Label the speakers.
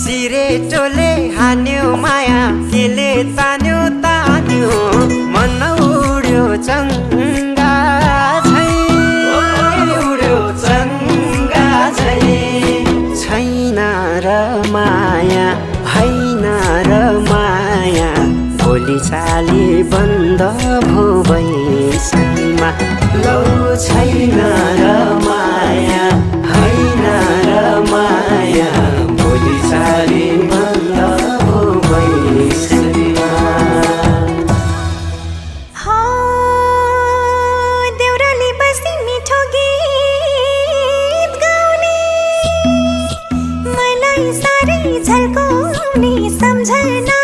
Speaker 1: सिरेटोले हान्यो माया केले तान्यो तान्यो मन उड्यो चङ्गा झै उड्यो चङ्गा झै छैन र माया होइन र माया भोलि चाली बन्द भो बैसैमा लौ छैन र माया होइन र माया भोलि चाली बन्द भो बैसैमा
Speaker 2: देउराली बस्ती मिठो गीत गाउने मलाई साह्रै झल्काउने सम्झना